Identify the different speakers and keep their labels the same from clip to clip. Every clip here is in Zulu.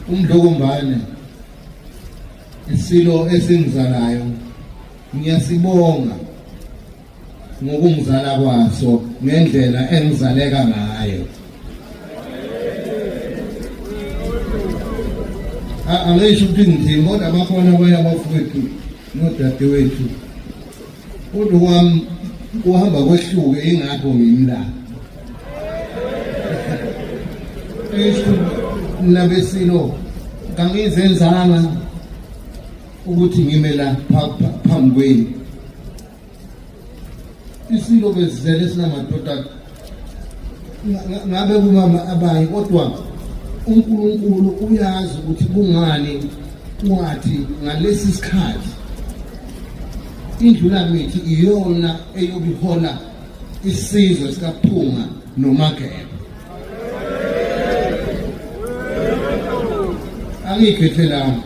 Speaker 1: Umdlokombane isilo esingizalayo ngiyasibonga ngokungizala kwaso ngendlela engizaleka ngayo. Angisho ukuthi ngithini kodwa bakhona abanye abafowethu nodadewethu kodwa kwami kuhamba kwehluke ingakho ngimi la. Esho nabesilo kangizenzanga ukuthi ngime la phambi kwenu. Isilo besizele sinamadoda ngabe kumama abanye kodwa uNkulunkulu uyazi ukuthi kungani wathi ngalesi sikhathi indlulamithi iyona eyobihola isizwe sikaPhunga noMageba. Angiyikhethelanga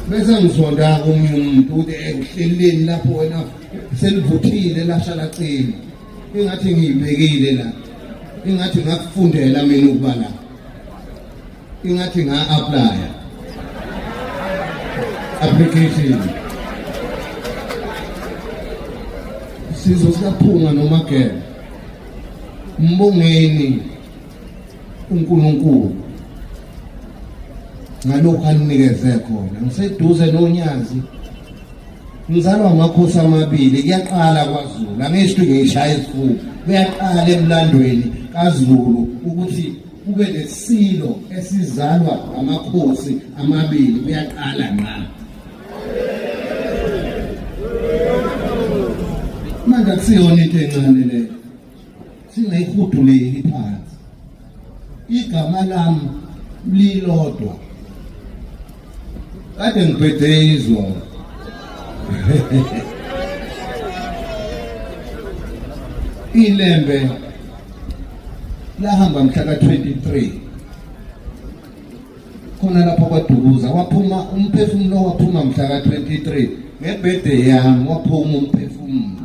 Speaker 1: bese ngizonda komunye umuntu ukuthi uhleleni lapho wena selivuthile lasha lacima ingathi ngiyibekile la ingathi ngakufundela mina ukuba la ingathi nga-aplya application sizo sikaphunga nomageba mbongeni uNkulunkulu ngalokhu aninikeze khona ngiseduze nonyazi ngizalwa amakhosi amabili kuyaqala kwaZulu angisho ngishaya isifuba kuyaqala emlandweni kaZulu ukuthi kube nesilo esizalwa amakhosi amabili kuyaqala ngqa manje akusiyona into encane leyo singayihuduleli phansi igama lami lilodwa kade ngibhede izolo ilembe lahamba mhla ka-23 khona lapho kwadukuza waphuma umphefumulo waphuma mhla ka-23 ngebhede yami waphuma umphefumulo.